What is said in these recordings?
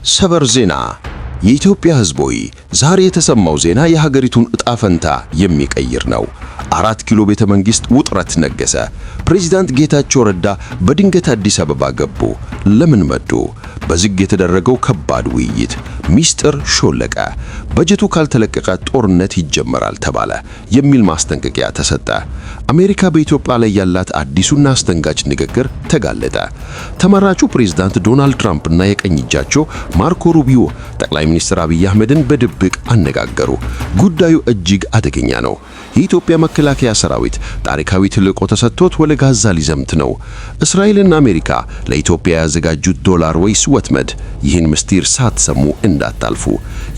ሰበር ዜና! የኢትዮጵያ ሕዝብ ሆይ፣ ዛሬ የተሰማው ዜና የሀገሪቱን ዕጣ ፈንታ የሚቀይር ነው። አራት ኪሎ ቤተ መንግሥት ውጥረት ነገሰ። ፕሬዚዳንት ጌታቸው ረዳ በድንገት አዲስ አበባ ገቡ። ለምን መጡ? በዝግ የተደረገው ከባድ ውይይት ሚስጥር ሾለቀ። በጀቱ ካልተለቀቀ ጦርነት ይጀመራል ተባለ የሚል ማስጠንቀቂያ ተሰጠ። አሜሪካ በኢትዮጵያ ላይ ያላት አዲሱና አስደንጋጭ ንግግር ተጋለጠ። ተመራጩ ፕሬዝዳንት ዶናልድ ትራምፕና የቀኝ እጃቸው ማርኮ ሩቢዮ ጠቅላይ ሚኒስትር አብይ አህመድን በድብቅ አነጋገሩ። ጉዳዩ እጅግ አደገኛ ነው። የኢትዮጵያ መከላከያ ሰራዊት ታሪካዊ ተልዕኮ ተሰጥቶት ወደ ጋዛ ሊዘምት ነው። እስራኤልና አሜሪካ ለኢትዮጵያ ያዘጋጁት ዶላር ወይስ ወጥመድ? ይህን ምስጢር ሳትሰሙ እንዳታልፉ።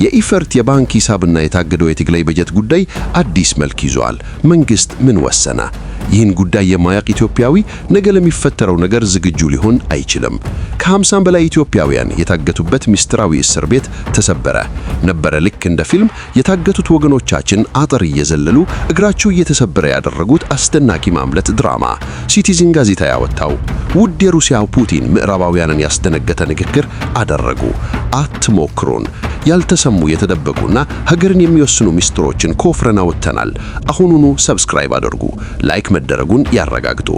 የኢፈርት የባንክ ሂሳብና የታገደው የትግራይ በጀት ጉዳይ አዲስ መልክ ይዟል። መንግስት ምን ወሰነ? ይህን ጉዳይ የማያውቅ ኢትዮጵያዊ ነገ ለሚፈጠረው ነገር ዝግጁ ሊሆን አይችልም። ከ50 በላይ ኢትዮጵያውያን የታገቱበት ምስጢራዊ እስር ቤት ተሰበረ። ነበረ ልክ እንደ ፊልም የታገቱት ወገኖቻችን አጥር እየዘለሉ እግራቸው እየተሰበረ ያደረጉት አስደናቂ ማምለጥ ድራማ ሲቲዝን ጋዜጣ ያወጣው። ውድ የሩሲያው ፑቲን ምዕራባውያንን ያስደነገጠ ንግግር አደረጉ። አትሞክሩን። ያልተሰሙ፣ የተደበቁና ሀገርን የሚወስኑ ምስጢሮችን ቆፍረን አውጥተናል። አሁኑኑ subscribe አድርጉ፣ like መደረጉን ያረጋግጡ።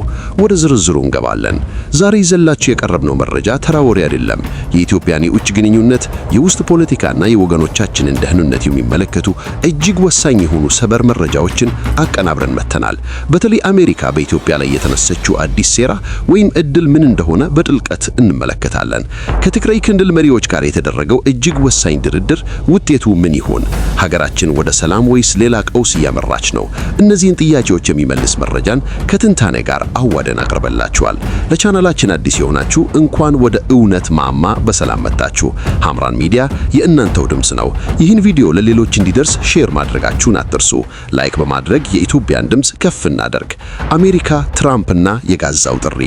ወደ ዝርዝሩ እንገባለን። ዛሬ ይዘንላችሁ የቀረብነው መረጃ ተራ ወሬ አይደለም። የኢትዮጵያን የውጭ ግንኙነት፣ የውስጥ ፖለቲካና የወገኖቻችንን ደህንነት የሚመለከቱ እጅግ ወሳኝ የሆኑ ሰበር መረጃዎችን አቀናብረን መጥተናል። በተለይ አሜሪካ በኢትዮጵያ ላይ የተነሳችው አዲስ ሴራ ወይም እድል ምን እንደሆነ በጥልቀት እንመለከታለን። ከትግራይ ክልል መሪዎች ጋር የተደረገው እጅግ ወሳኝ ድርድር ውጤቱ ምን ይሆን? ሀገራችን ወደ ሰላም ወይስ ሌላ ቀውስ እያመራች ነው? እነዚህን ጥያቄዎች የሚመልስ መረጃን ከትንታኔ ጋር አዋህደን አቅርበንላችኋል። ለቻናላችን አዲስ የሆናችሁ እንኳን ወደ እውነት ማማ በሰላም መጣችሁ። ሐምራን ሚዲያ የእናንተው ድምፅ ነው። ይህን ቪዲዮ ለሌሎች እንዲደርስ share ማድረጋችሁን አትርሱ። Like በማድረግ የኢትዮጵያን ድምፅ ከፍ እናደርግ። አሜሪካ፣ ትራምፕና የጋዛው ጥሪ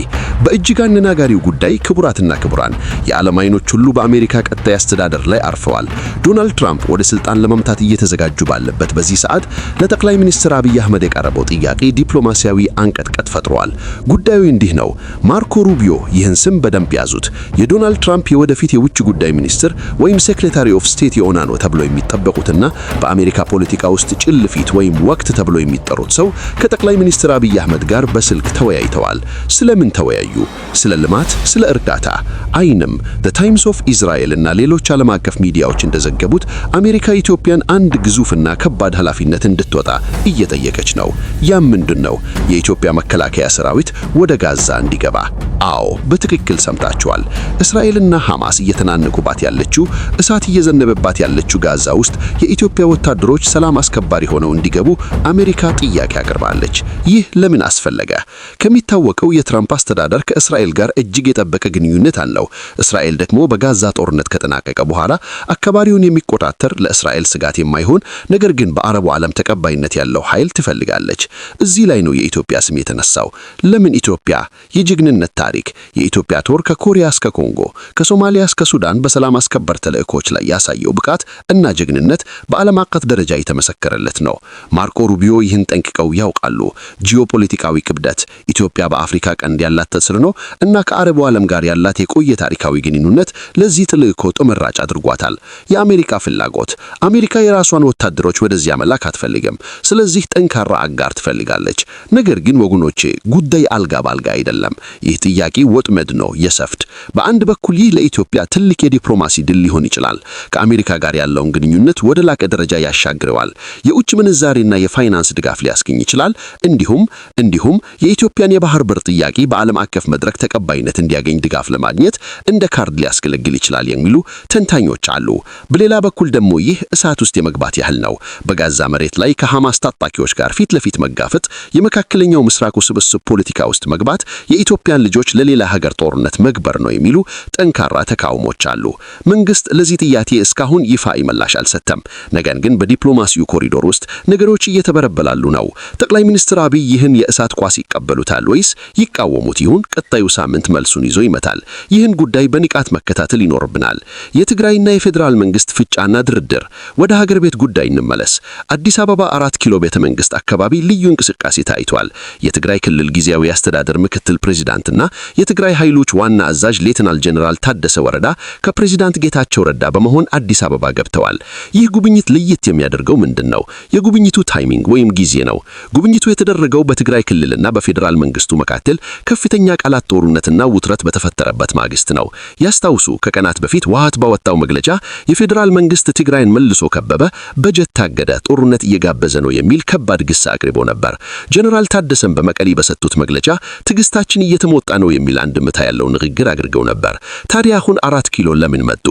በእጅግ አነጋጋሪው ጉዳይ። ክቡራትና ክቡራን፣ የዓለም አይኖች ሁሉ በአሜሪካ ቀጣይ አስተዳደር ላይ አርፈዋል። ዶናልድ ትራምፕ ወደ ስልጣን ለመምጣት እየተዘጋጁ ባለበት በዚህ ሰዓት ለጠቅላይ ሚኒስትር አብይ አህመድ የቀረበው ጥያቄ ዲፕሎማሲያዊ አንቀጥቅጥ ፈጥሯል። ጉዳዩ እንዲህ ነው። ማርኮ ሩቢዮ፣ ይህን ስም በደንብ ያዙት። የዶናልድ ትራምፕ የወደፊት የውጭ ጉዳይ ሚኒስትር ወይም Secretary of State ይሆናሉ ተብሎ የሚጠበቁትና በአሜሪካ ፖለቲካ ውስጥ ጭልፊት ወይም ወቅት ተብሎ የሚጠሩት ሰው ከጠቅላይ ሚኒስትር አብይ አህመድ ጋር በስልክ ተወያይተዋል። ስለምን ተወያዩ? ስለ ልማት፣ ስለ እርዳታ አይንም። The Times of Israel እና ሌሎች ዓለም አቀፍ ሚዲያዎች እንደዘገቡት አሜሪካ ኢትዮጵያን አንድ ግዙፍና ከባድ ኃላፊነት እንድትወጣ እየጠየቀች ነው። ያም ምንድን ነው? የኢትዮጵያ መከላከያ ሰራዊት ወደ ጋዛ እንዲገባ። አዎ፣ በትክክል ሰምታችኋል። እስራኤልና ሐማስ እየተናነቁባት ያለችው፣ እሳት እየዘነበባት ያለችው ጋዛ ውስጥ የኢትዮጵያ ወታደሮች ሰላም አስከባሪ ሆነው እንዲገቡ አሜሪካ ጥያቄ አቅርባለች። ይህ ለምን አስፈለገ? ከሚታወቀው የትራምፕ አስተዳደር ከእስራኤል ጋር እጅግ የጠበቀ ግንኙነት አለው። እስራኤል ደግሞ በጋዛ ጦርነት ከተጠናቀቀ በኋላ አካባቢውን የሚቆጣጠር፣ ለእስራኤል ስጋት የማይሆን ነገር ግን በአረቡ ዓለም ተቀባይነት ያለው ኃይል ትፈልጋለች። እዚህ ላይ ነው የኢትዮጵያ ስም የተነሳው። ለምን ኢትዮጵያ? የጀግንነት ታሪክ። የኢትዮጵያ ጦር ከኮሪያ እስከ ኮንጎ፣ ከሶማሊያ እስከ ሱዳን በሰላም አስከባሪ ተልዕኮች ላይ ያሳየው ብቃት እና ጀግንነት በዓለም አቀፍ ደረጃ የተመሰከረለት ነው። ማርኮ ሩቢዮ ይህን ጠንቅቀው ያውቃሉ። ጂኦፖለቲካዊ ክብደት፣ ኢትዮጵያ በአፍሪካ ቀንድ ያላት ተጽዕኖ እና ከአረቡ ዓለም ጋር ያላት የቆየ ታሪካዊ ግንኙነት ለዚህ ተልዕኮ ተመራጭ አድርጓታል። የአሜሪካ ፍላጎት፣ አሜሪካ የራሷን ወታደሮች ወደዚያ መላክ አትፈልግም። ስለዚህ ጠንካራ አጋር ትፈልጋለች። ነገር ግን ወገኖቼ፣ ጉዳይ አልጋ ባልጋ አይደለም። ይህ ጥያቄ ወጥመድ ነው የሰፍድ። በአንድ በኩል ይህ ለኢትዮጵያ ትልቅ የዲፕሎማሲ ድል ሊሆን ይችላል። ከአሜሪካ ጋር ያለውን ግንኙነት ወደ ላቀ ደረጃ ያሻግረዋል። የውጭ ምንዛሬና የፋይናንስ ድጋፍ ሊያስገኝ ይችላል። እንዲሁም የኢትዮጵያን የባህር በር ጥያቄ በዓለም አቀፍ መድረክ ተቀባይነት እንዲያገኝ ድጋፍ ለማግኘት እንደ ካርድ ሊያስገለግል ይችላል የሚሉ ተንታኞች አሉ። በሌላ በኩል ደግሞ ይህ እሳት ውስጥ የመግባት ያህል ነው። በጋዛ መሬት ላይ ከሐማስ ታጣቂዎች ጋር ፊት ለፊት መጋፈጥ፣ የመካከለኛው ምስራቅ ውስብስብ ፖለቲካ ውስጥ መግባት፣ የኢትዮጵያን ልጆች ለሌላ ሀገር ጦርነት መገበር ነው የሚሉ ጠንካራ ተቃውሞች አሉ። መንግስት ለዚህ ጥያቄ እስካሁን ይፋዊ ምላሽ አልሰጠም። ነገር ግን በዲፕሎማሲው ኮሪዶር ውስጥ ነገሮች እየተበረበላሉ ነው። ጠቅላይ ሚኒስትር አብይ ይህን የእሳት ኳስ ይቀበሉታል ወይስ ይቃወሙት ይሆን? ቀጣዩ ሳምንት መልሱን ይዞ ይመጣል። ይህን ጉዳይ በንቃት መከታተል ይኖርብናል። የትግራይና የፌዴራል መንግስት ፍጫና ድርድር። ወደ ሀገር ቤት ጉዳይ እንመለስ። አዲስ አበባ 4 ኪሎ ቤተ መንግስት አካባቢ ልዩ እንቅስቃሴ ታይቷል። የትግራይ ክልል ጊዜያዊ አስተዳደር ምክትል ፕሬዚዳንትና የትግራይ ኃይሎች ዋና አዛዥ ሌተናል ጀነራል ታደሰ ወረዳ ከፕሬዚዳንት ጌታቸው ረዳ በመሆን አዲስ አበባ ገብተዋል። ይህ ጉብኝት ለየት የሚያደርገው ምንድን ነው? የጉብኝቱ timing ወይም ጊዜ ነው። ጉብኝቱ የተደረገው በትግራይ ክልልና በፌዴራል መንግስቱ መካከል ከፍተኛ ቃላት ጦርነትና ውጥረት በተፈጠረበት ማግስት ነው። ያስታውሱ፣ ከቀናት በፊት ህወሓት ባወጣው መግለጫ የፌዴራል መንግስት ትግራይን መልሶ ከበበ፣ በጀት ታገደ፣ ጦርነት እየጋበዘ ነው የሚል ከባድ ክስ አቅርቦ ነበር። ጀነራል ታደሰም በመቀሌ በሰጡት መግለጫ ትዕግስታችን እየተሞጣ ነው የሚል አንድምታ ያለው ንግግር አድርገው ነበር። ታዲያ አሁን 4 ኪሎ ለምን መጡ?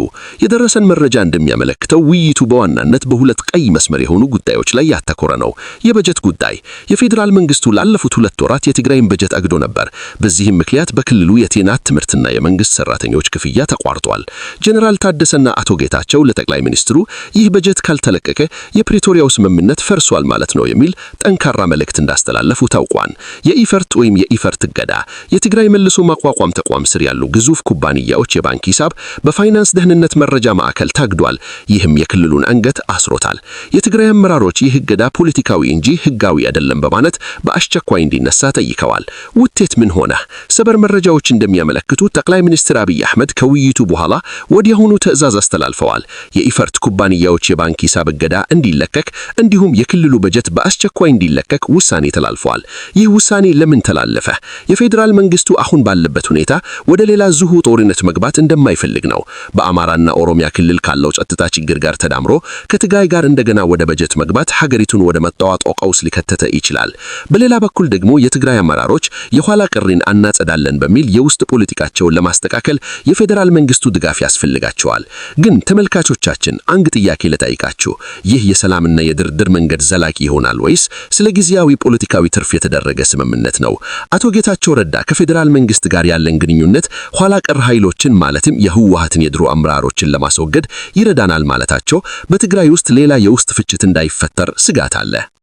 የደረሰን መረጃ እንደሚያመለክተው ውይይቱ በዋናነት በሁለት ቀይ መስመር የሆኑ ጉዳዮች ላይ ያተኮረ ነው። የበጀት ጉዳይ። የፌዴራል መንግስቱ ላለፉት 2 ወራት የትግራይን በጀት አግዶ ነበር። በዚህም ምክንያት በክልሉ የጤና፣ ትምህርትና የመንግስት ሰራተኞች ክፍያ ተቋርጧል። ጀነራል ታደሰና አቶ ጌታቸው ለጠቅላይ ሚኒስትሩ ይህ በጀት ካልተለቀቀ የፕሪቶሪያው ስምምነት ፈርሷል ማለት ነው የሚል ጠንካራ መልእክት እንዳስተላለፉ ታውቋል። የኢፈርት ወይም የኢፈርት እገዳ። የትግራይ መልሶ ማቋቋም ተቋም ስር ያሉ ግዙፍ ኩባንያዎች የባንክ ሂሳብ በፋይናንስ ደህንነት መረጃ ማዕከል ታግዷል። ይህም የክልሉን አንገት አስሮታል። የትግራይ አመራሮች ይህ እገዳ ፖለቲካዊ እንጂ ህጋዊ አይደለም በማለት በአስቸኳይ እንዲነሳ ጠይቀዋል። ውጤት ምን ሆነ? ሰበር መረጃዎች እንደሚያመለክቱ ጠቅላይ ሚኒስትር አብይ አህመድ ከውይይቱ በኋላ ወዲያውኑ ትዕዛዝ አስተላልፈዋል። የኢፈርት ኩባንያዎች የባንክ ሂሳብ እገዳ እንዲለቀቅ እንዲሁም የክልሉ በጀት በአስቸኳይ እንዲለቀቅ ውሳኔ ተላልፈዋል። ይህ ውሳኔ ለምን ተላለፈ? የፌዴራል መንግስቱ አሁን ባለበት ሁኔታ ወደ ሌላ ዙር ጦርነት መግባት እንደማይፈልግ ነው። በአማራና ኦሮሚያ ክልል ካለው ጸጥታ ችግር ጋር ተዳምሮ ከትግራይ ጋር እንደገና ወደ በጀት መግባት ሀገሪቱን ወደ መጧጧፍ ቀውስ ሊከተተ ይችላል። በሌላ በኩል ደግሞ የትግራይ አመራሮች የኋላ ቀሪን አናጸዳለን በሚል የውስጥ ፖለቲካቸውን ለማስተካከል የፌዴራል መንግስቱ ድጋፍ ያስፈልጋቸዋል። ግን ተመልካቾቻችን፣ አንድ ጥያቄ ልጠይቃችሁ። ይህ የሰላምና የድርድር መንገድ ዘላቂ ይሆናል ወይስ ስለ ጊዜያዊ ፖለቲካዊ ትርፍ የተደረገ ስምምነት ነው? አቶ ጌታቸው ረዳ ከፌዴራል መንግስት ጋር ያለን ግንኙነት ኋላ ቀር ኃይሎችን ማለትም የህወሓትን የድሮ አመራሮችን ለማስወገድ ይረዳናል ማለታቸው በትግራይ ውስጥ ሌላ የውስጥ ፍጭት እንዳይፈጠር ስጋት አለ።